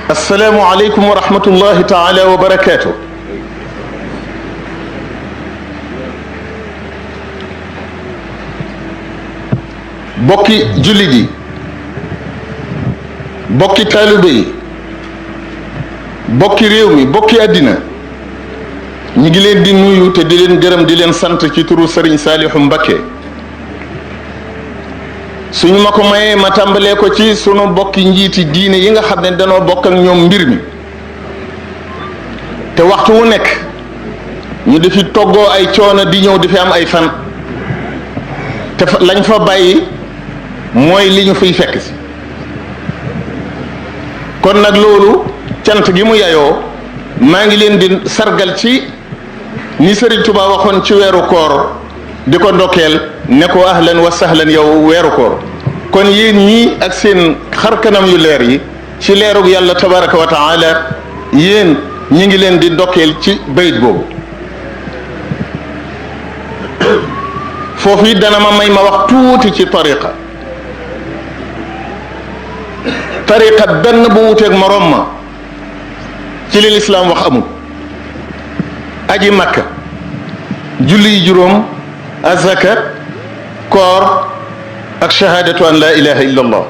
assalaamu aleykum wa rahmatullahi taala wa barakaatu. bokki jullit yi, bokki taalibe yi, bokki réew mi, bokki àddina, ñi ngi leen di nuyu te di leen gërëm di leen sant ci turu Sëriñ Saalihu Mbakke. suñu ma ko mayee ma tàmbalee ko ci sunu bokki njiiti diine yi nga xam ne danoo bokk ak ñoom mbir mi te waxtu wu nekk ñu di fi toggoo ay coono di ñëw di fi am ay fan te lañ fa bàyyi mooy li ñu fiy fekk si. kon nag loolu cant gi mu yayoo maa ngi leen di sargal ci ni Sëriñ Tuubaa waxoon ci weeru koor di ko ndokkeel ne ko ahlan wa sahlan yow weeru koor. kon yéen ñii ak seen xarkanam yu leer yi ci leerug yàlla tabaraka wa taala yéen ñi ngi leen di ndokkeel ci bayit boobu. foofu it dana ma may ma wax tuuti ci tariqa benn bu wuteeg moroom ma ci li lislaam wax amul. aji makka, julli juróom, azaka, koor ak shahadatu an la ilaha illa allah.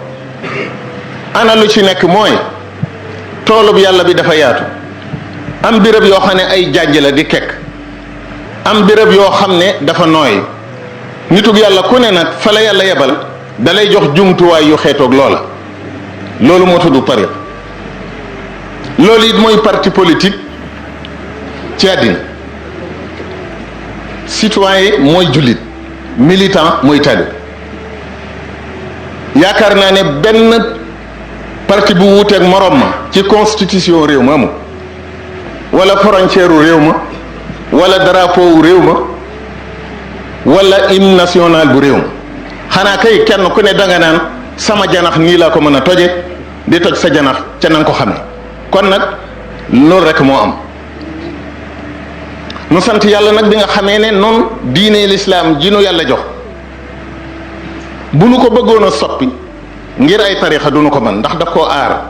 ana lu ci nekk mooy toolub yàlla bi dafa yaatu, am béréb yoo xam ne ay jànj la di kekk, am béréb yoo xam ne dafa nooy. nitug yàlla ku ne nag fa la yàlla yebal dalay jox jumtuwaay yu xeetoog loola. loolu moo tudd tariq. loolu it mooy parti politique ci àddina. citoyen mooy jullit, militant mooy talib. yaakaar naa ne benn parti bu wuuteeg morom ma ci constitution réew ma amul, wala frontière u réew ma, wala drapeau wu réew ma, wala hymne national bu réew ma. xanaa kay kenn ku ne danga naan sama janax nii laa ko mën a toje di toj sa janax ca na nga ko xamee. kon nag loolu rek moo am. nu sant yàlla nag bi nga xamee ne noonu diine lislaam ji nu yàlla jox bu nu ko bëggoon a soppi ngir ay tarixa du nu ko mën, ndax daf koo aar.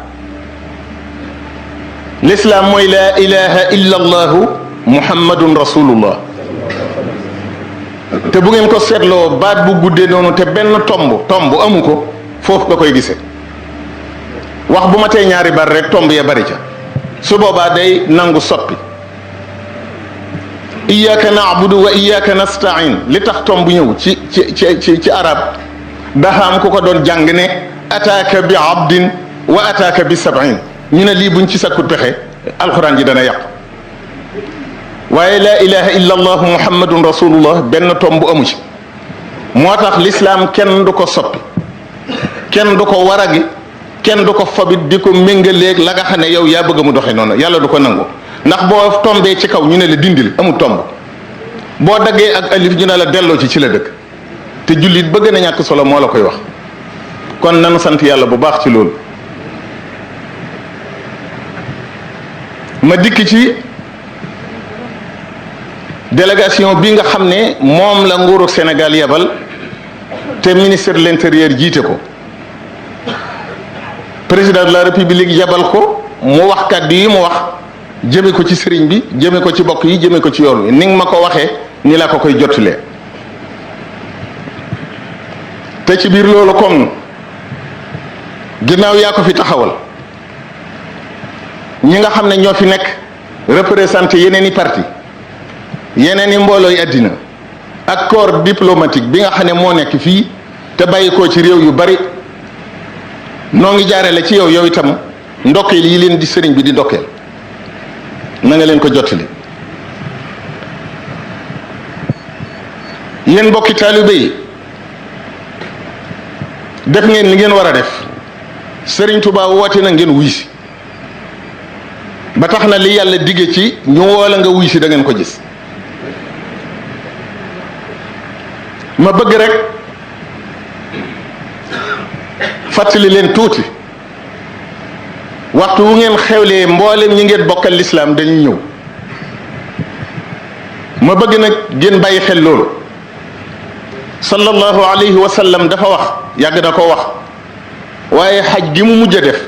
lislaam mooy laa ilaha illa allahu muhammadun rasulullah. te bu ngeen ko seetloo baat bu guddee noonu te benn tomb amu ko, foofu nga koy gisee. wax bu ma tee ñaari bar rek tomb ya bari ca, su boobaa day nangu soppi. iyyaka na'budu wa iyyaka nasta'in li tax tomb ñëw ci arab dafa am ku ko doon jàng ne ataaka bi abdin wa ataaka bi sab'in. ñu ne lii buñ ci sakkut pexe alxuraan ji dana yàqu. waaye laa ilaha illa allahu muhammadun rasulullah benn tomb amu ci. moo tax lislaam kenn du ko soppi, kenn du ko waragi, kenn du ko fabit di ko méngaleeg la nga xam ne yow yaa bëgg mu doxe noonu. yàlla du ko nangu, ndax boo tombee ci kaw ñu ne la dindil amul tomb, boo daggee ak alif ñu ne la delloo ci la dëkk. te jullit bëgg na ñàkk solo moo la koy wax. kon nanu sant yàlla bu baax ci loolu. ma dikk ci délégation bi nga xam ne moom la nguuru Sénégal yebal te ministre de l'intérieur jiite ko. président de la république yebal ko mu wax kàddu yi mu wax jëme ko ci sëriñ bi, jëme ko ci bokk yi, jëme ko ci yoon wi. ni nga ma ko waxee ni la ko koy jotulee. te ci biir loolu comme ginnaaw yaa ko fi taxawal, ñi nga xam ne ñoo fi nekk représenté yeneen i parti, yeneen i mbooloo yi àddina ak corps diplomatique bi nga xam ne moo nekk fii te bàyyi koo ci réew yu bari, noo ngi jaarale ci yow itam ndokkeel yi leen di sëriñ bi di ndokkeel na nga leen ko jottali. yéen mbokki taalibe yi, def ngeen li ngeen war a def. Sëriñ Tuubaa woote na ngeen wuy si, ba tax na li yàlla digge ci ñu woola nga wuy si da ngeen ko gis. ma bëgg rek fàttali leen tuuti, waxtu wu ngeen xewlee mboolem ñi ngeen bokkal lislaam dañuy ñëw. ma bëgg nag ngeen bàyyi xel loolu. sallallahu alayhi wa sallam dafa wax, yàgg na ko wax, waaye xaj gi mu mujj a def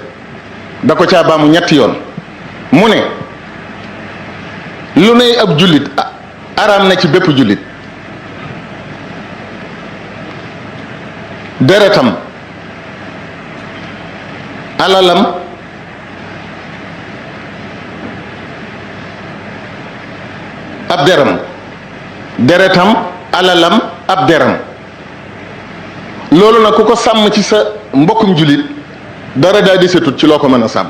da ko caa baamu ñetti yoon mu ne lu nay ab jullit araam na ci bépp jullit deretam alalam ab deram deretam alalam ab deram loolu nag ku ko sàmm ci sa mbokkum jullit dara daa desetut ci loo ko mën a sàmm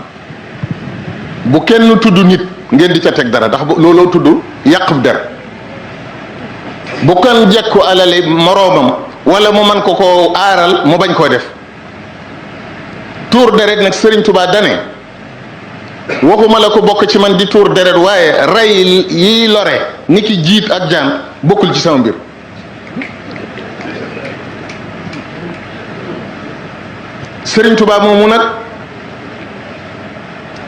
bu kenn tudd nit ngeen di ca teg dara ndax looloo tudd yàqub der bu kan jekku alali moroomam wala mu man ko aaral mu bañ koo def tuur deret nag Sëriñ Tuubaa dane waxuma la ko bokk ci man di tuur deret waaye rey yiy lore ni ki jiit ak jaan bokkul ci sama mbir Sëriñ Tuubaa moomu nag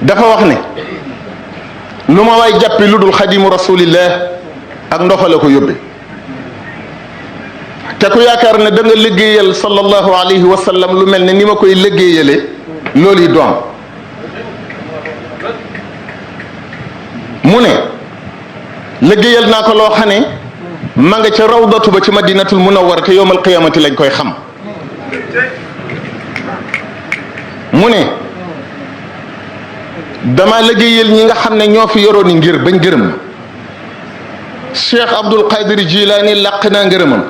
dafa wax ne lu ma waay jàppi lu dul xadimu rasulillah ak ndoxa la ko yóbbe te ku yaakaar ne da nga liggéeyal sallallahu alayhi wa sallam lu mel ne ni ma koy liggéeyale loolu yi doom mu ne liggéeyal naa ko loo xam ne ma nga ca rawdatu ba ci madinatul munawwara te yowmal qiyamati lañ koy xam mu ne dama liggéeyal ñi nga xam ne ñoo fi yoroon ni ngir bañ gërëm Cheikh Abdul Qadir Jilani làq naa ngërëmam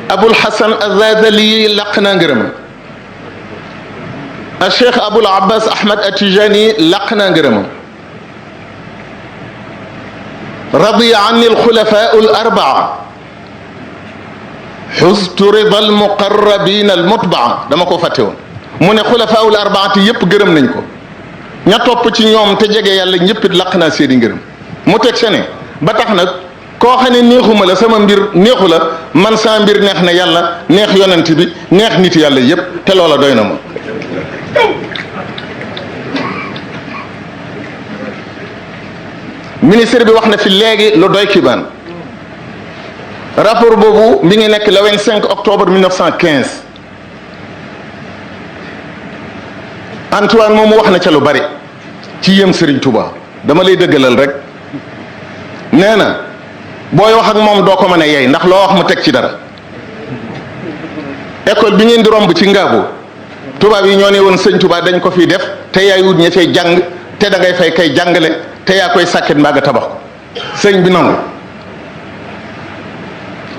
Abul Hasan Azazali làq naa ngërëmam a Cheikh Abul Abbas Ahmad Atijani làq naa ngërëmam radiya anni alxulafaa al-arbaa xustu rida almuqarrabin almutbaa dama ko fàtte woon mu ne xulafaa al-arbaati yépp gërëm nañ ko ña topp ci ñoom te jege yàlla ñëppit laq naa seeni ngërëm mu teg se ne ba tax nag koo xam ne neexuma la sama mbir neexu la man sama mbir neex na yàlla neex yonent bi neex nit yàlla yépp te loola doy na ma ministre bi wax na fi léegi lu doy kibaan rapport boobu mi ngi nekk le 25 octobre 1915 Antoine moomu wax na ca lu bari ci yëm Serigne Touba dama lay dëggalal rek nee na booy wax ak moom doo ko mën a yey ndax loo wax mu teg ci dara école bi ngeen di romb ci Ngaabu tubaab yi ñoo ne woon sëñ Touba dañ ko fiy def te yaay wut ña cay jàng te da ngay fay kay jàngale te yaa koy sàkket mbaa nga tabax ko sëñ bi nangu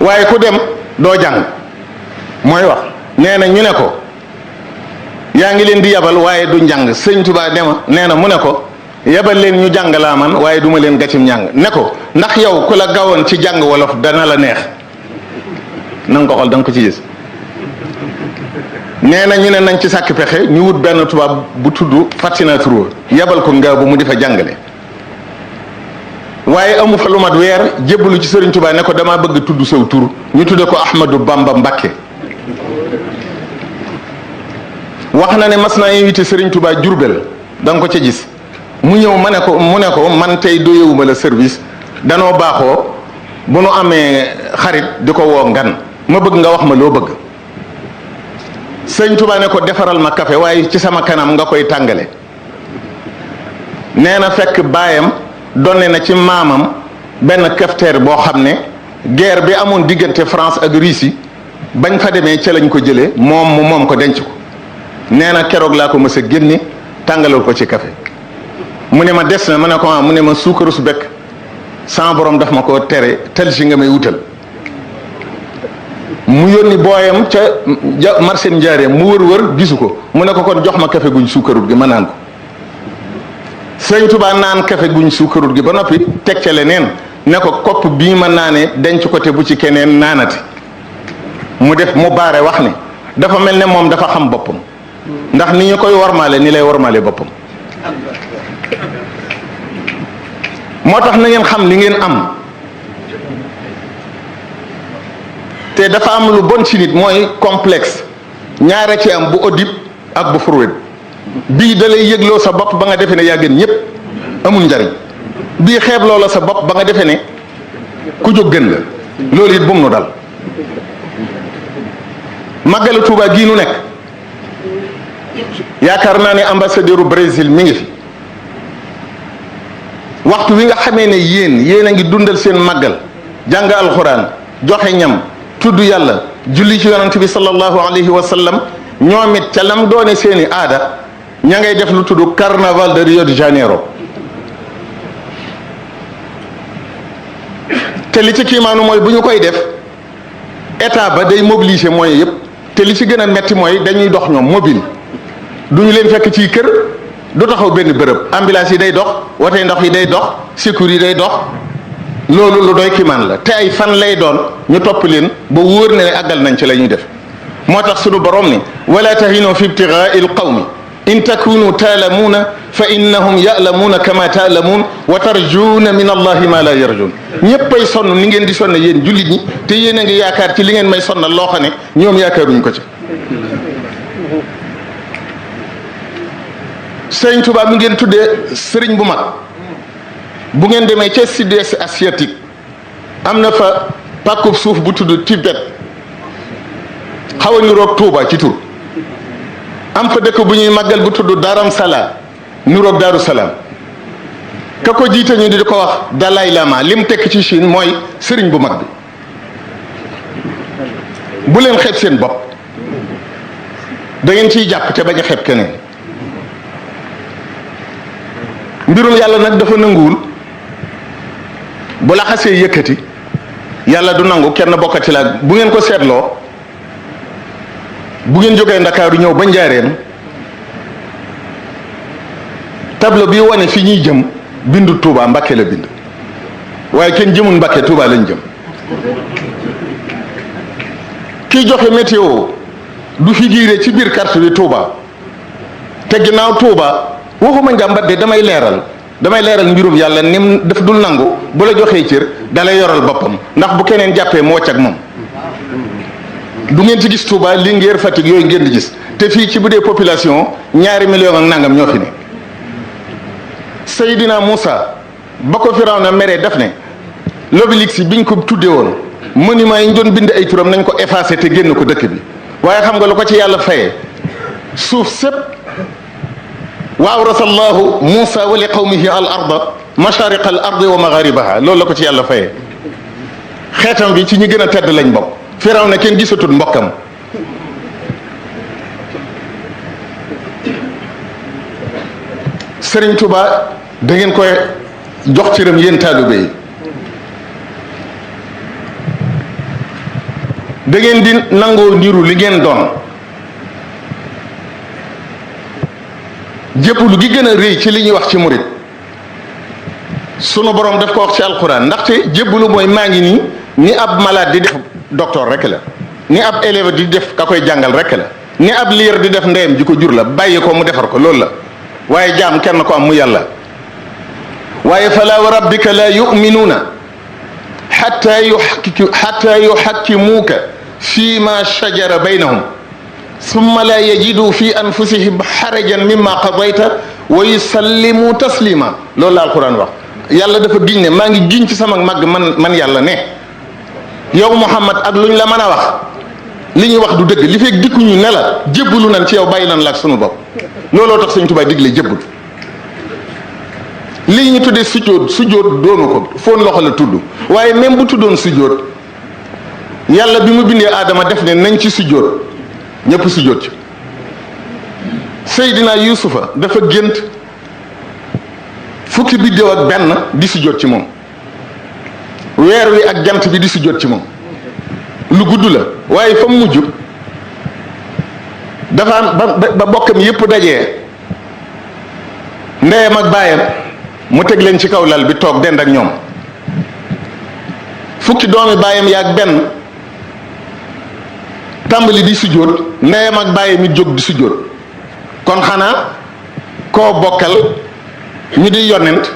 waaye ku dem doo jàng mooy wax nee na ñu ne ko yaa ngi leen di yabal waaye du njàng sëñ Tuubaa dema nee na mu ne ko yabal leen ñu jàng laa man waaye duma leen gàccim njàng ne ko ndax yow ku la gawoon ci jàng wolof dana la neex na nga ko xool da nga ko ci gis nee na ñu ne nañ ci sàkk pexe ñu wut benn tubaab bu tudd Fatina Touré yabal ko Ngaabu mu di fa jàngale waaye amu fa lu mat weer jébbalu ci Sëriñ Tuubaa ne ko dama bëgg tudd saw tur ñu tudde ko Ahmadou Bamba Mbakke wax na ne mas naa invité Sëriñ Tuubaa Jurbel da nga ko ca gis mu ñëw mu ne ko man tey doyewuma la service danoo baaxoo bu nu amee xarit di ko woo ngan ma bëgg nga wax ma loo bëgg Sëriñ Tuubaa ne ko defaral ma café waaye ci sama kanam nga koy tàngale nee na fekk baayam donne na ci maamam benn cafetière boo xam ne guerre bi amoon diggante France ak Russie bañ fa demee ca lañ ko jëlee moom ko denc ko nee na keroog laa ko mës a génne tàngalal ko ci café mu ne ma des na ma ne ko mu ne ma suukaru su bekk sama borom daf ma ko tere tel si nga may wutal mu yónni booyam ca marché Njaareem mu wër gisu ko mu ne ko kon jox ma café guñ suukarut gi ma naan ko Sëñ Tuubaa naan café guñ suukarut gi ba noppi teg ca leneen ne ko kopp bii ma naane denc ko te bu ci keneen naanati mu def mu baare wax ne dafa mel ne moom dafa xam boppam ndax ni ñu koy wormaale ni lay wormaale boppam moo tax na ngeen xam li ngeen am te dafa am lu bon ci nit mooy complexe ñaara ci am bu Oedipe ak bu Freud bii da lay yëgloo sa bopp ba nga defee ne yaa gën ñëpp amul njariñ bii xeebloo la sa bopp ba nga defee ne ku jóg gën la loolu it bu mu nu dal màggalu Tuubaa gii nu nekk yaakaar naa ne ambassadeur u Brésil mi ngi fi. waxtu wi nga xamee ne yéen a ngi dundal seen màggal jàng alxuraan joxe ñam tudd yàlla julli ci yonent bi sallallahu alayhi wa sallam, ñoom it ca lam doone seeni aada ña ngay def lu tudd carnaval de Rio de Janeiro. te li ci kiimaanu mooy bu ñu koy def état ba day mobiliser moyens yëpp, te li ci gën a metti mooy dañuy dox ñoom mobile, du ñu leen fekk ci kër, du taxaw benn bërëb, ambulance yi day dox, wote ndox yi day dox, secours yi day dox. loolu lu doy kiimaan la, te ay fan lay doon ñu topp leen ba wóor ne àggal nañ ci la ñuy def. moo tax sunu borom ni wala tahinu fi ibtigaai alqawmi in takunu taalamuuna fa innahum ya'lamuuna kama taalamuun wa tarjuuna min allahi ma la yarjuun. ñëppay sonn ni ngeen di sonn yéen jullit ñi, te yéen a ngi yaakaar ci li ngeen may sonnal loo xam ne ñoom yaakaaruñ ko ci. Sëriñ Tuubaa mi ngeen tuddee sëriñ bu mag, bu ngeen demee ca sud-est asiatique am na fa pàkkub suuf bu tudd Tibet, xaw a niroog Tuuba ci tur. am fa dëkk bu ñuy màggal bu tudd Dharam Sala, niroog Daaru Salaam. ka ko jiite ñu di ko wax Dalai Lama, lim tekk ci Chine mooy sëriñ bu mag bi. bu leen xeeb seen bopp, da ngeen ciy jàpp te bañ a xeeb keneen. mbirum yàlla nag dafa nanguwul bu la xasee yëkkati yàlla du nangu kenn bokkati la. bu ngeen ko seetloo, bu ngeen jógee Ndakaaru ñëw ba Njaareem, tableau bi wane fi ñuy jëm bindu Touba, Mbakke la bind, waaye kenn jëmul Mbakke, Touba lañ jëm. kiy joxe météo du figuré ci biir carte bi Touba, te ginnaaw Touba waxuma njàmbat de damay leeral mbirum yàlla nim def dul nangu bu la joxee cër dalay yoral boppam, ndax bu keneen jàppee mu wàcc ak moom. du ngeen ci gis Touba Linguère Fatick yooyu ngeen di gis, te fii ci bu dee population 2 millions ak nangam ñoo fi ne. Seydina Moussa ba ko Firawna meree def ne l'obélisque biñ ko tuddee woon monument yi ñu doon bind ay turam nañ ko effacé te génn ko dëkk bi. waaye xam nga lu ko ci yàlla fayee? suuf sépp wa awrasa allahu Moussa wa li qawmihi al arda mashariqa al ardi wa magharibaha. loolu la ko ci yàlla fayee. xeetam bi ci ñi gën a tedd lañ bokk. Firawna kenn gisatul mbokkam. Sëriñ Tuba da ngeen koy jox cëram yéen taalibe yi, da ngeen di nangoo niru li ngeen doon. jébbalu gi gën a rëy ci li ñuy wax ci murit sunu borom daf ko wax ci alquran, ndaxte jébbalu mooy maa ngi nii ni ab malade di def docteur rek la, ni ab élève di def ka koy jàngal rek la, ni ab liir di def ndeyam ji ko jur la, bàyyi ko mu defar ko, loolu la. waaye jaam kenn ko am mu yàlla. waaye fala wa rabbika la yuminuuna xatta yuxakkimuuka fi ma shajara baynahum summa la yajidu fi anfusihim xarajan mimma qadayta wa yusallimu taslima. loolu la alquran wax. yàlla dafa giñ ne maa ngi giñ ci sama màgg man yàlla ne yow Muhammad ak luñ la mën a wax li ñuy wax du dëgg li fekk dikkuñu ne la jébbalu nan ci yow bàyyi nan la ak sunu bopp. looloo tax Sëñ Tuubaa digle jébbal. lii ñu tuddee sujjóot doonu ko, foon loxo la tudd. waaye même bu tuddoon sujjóot, yàlla bi mu bindee aadama def ne nañ ci sujjóot, ñëpp sujjóot ci. Seydina Yuusufa dafa gént fukki biddéew ak benn di sujjóot ci moom, weer wi ak jant bi di sujjóot ci moom. lu gudd la, waaye fa mu mujj dafa am ba bokkam yépp dajee, ndeyam ak baayam mu teg leen ci kaw lal bi toog dend ak ñoom. fukki doomi baayam yaag benn tàmbali di sujjóot, ndeyam ak baayam it jóg di sujjóot. kon xanaa koo bokkal ñu di yonent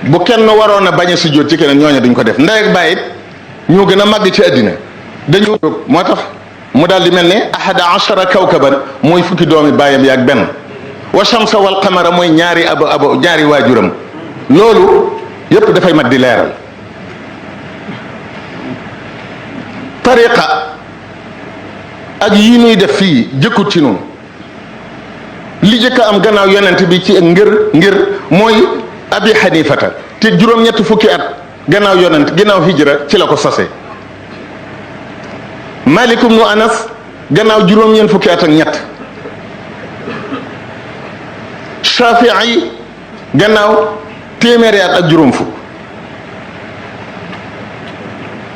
bu kenn waroon a bañ a sujjóot ci keneen, ñooñu duñ ko def. ndey ak baay it ñoo gën a màgg ci àddina dañu jóg. moo tax mu daal di mel ne ahada ashara kawkaban mooy fukki doomi baayam yaag benn, wa shamsa wal qamara mooy ñaari ñaari waajuram. loolu yépp dafay mat di leeral. tariqa ak yi nuy def fii jëkkut ci noonu. li jëkk am gannaaw yonent bi ci ngir mooy abi xanifata te juróom-ñetti fukki at gannaaw yonent gannaaw hijra ci la ko sose Malik ibnu Anas gannaaw juróom-ñeent fukki at ak ñett Shafii gannaaw téeméeri at ak juróom fukk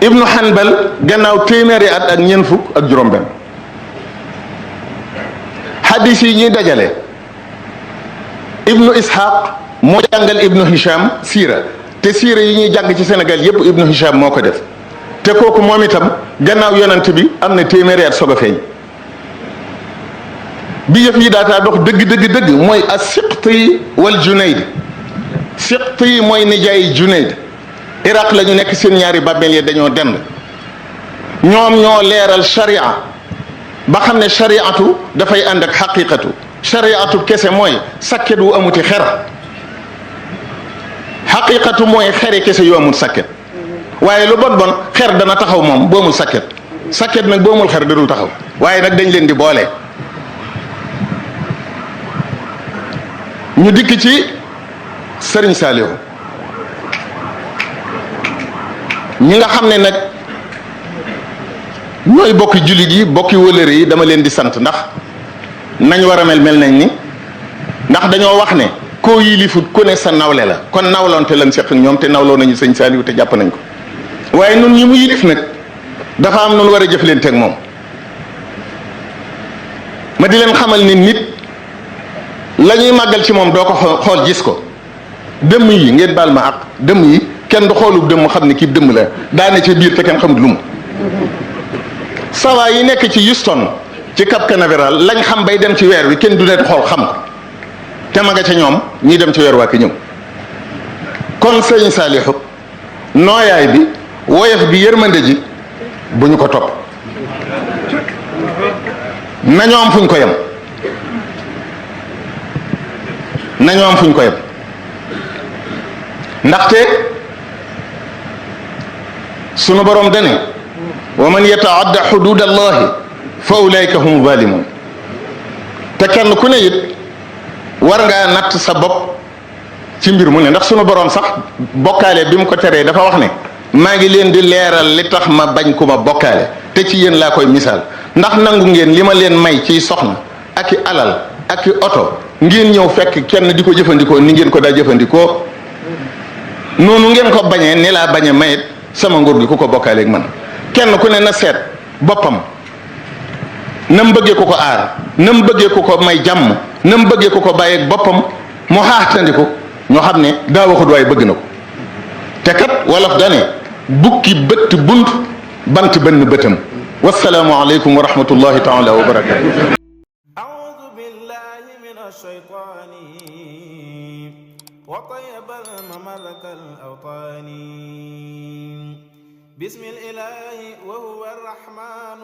Ibnu Hanbal gannaaw téeméeri at ak ñeent fukk ak juróom benn hadis yi ñuy dajale Ibnu Ishaq moo jàngal Ibnu Hisham siira te siira yi ñuy jàng ci Sénégal yépp Ibnu Hisham moo ko def te kooku moom itam gannaaw yonent bi am na téeméeri at soog a feeñ bi yëf yi daataa dox dëgg mooy as-Siqti wal Junayd Siqti mooy nijaay Junayd Iraq la ñu nekk seen ñaari bàmmeel yi dañoo dend ñoom ñoo leeral sharia ba xam ne shariatu dafay ànd ak xaqiqatu shariatu kese mooy sakket wu amuti xer xaqiqatu mooy xeri kese yu amul sakket waaye lu bon bon xer dana taxaw moom boo amul sakket nag boo amul xer dadul taxaw waaye nag dañ leen di boole. ñu dikk ci Sëriñ Saalihu ñi nga xam ne nag ñooy bokki jullit yi bokki wëlëre yi dama leen di sant ndax nañ war a mel nañ ni ndax dañoo wax ne koo yilifut ku ne sa nawle la kon nawlonte lañ seq ñoom te nawloo nañu Sëriñ Saalihu te jàpp nañ ko waaye nun ñi mu yilif nag dafa am nun war a jëflante ak moom ma di leen xamal ni nit la ñuy màggal ci moom doo ko xool gis ko dëmm yi ngeen baal ma ak dëmm yi kenn du xoolub dëmm xam ne kii dëmm la daane ca biir te kenn xamut lu mu sawa yi nekk ci Houston ci Cap Canaveral lañ xam bay dem ci weer wi kenn du leen xool xam ko te ma nga ca ñoom ñuy dem ci weer waa ki ñëw kon Sëriñ Saalihu nooyaay bi woyof bi yërmande ji bu ñu ko topp nañoo am fuñ ko yem nañoo am fuñ ko yem ndaxte sunu borom dane wa man yataadda xudud allahi fa ulaika hum zalimun te kenn ku ne it war ngaa natt sa bopp ci mbir mu ne ndax sunu borom sax bokkaale bi mu ko teree dafa wax ne maa ngi leen di leeral li tax ma bañ ku ma bokkaale te ci yéen laa koy misaal ndax nangu ngeen li ma leen may ciy soxna ak i alal ak i oto ngeen ñëw fekk kenn di ko jëfandikoo ni ngeen ko daa jëfandikoo noonu ngeen ko bañee ni laa bañe mayit sama nguur gi ku ko bokkaaleeg man kenn ku ne na seet boppam na mu bëggee ku ko aar na mu bëggee ku ko may jàmm na mu bëggee ku ko bàyyeeg boppam mu xaaxtandiku ñoo xam ne daa waxut waaye bëgg na ko te kat wolof dane bukki bëtt bunt bant benn bëtam wasalaamu aleykum wa rahmatullahi taala wa barakatu الشيطان وطيب المملك الأوطان بسم الإله وهو الرحمن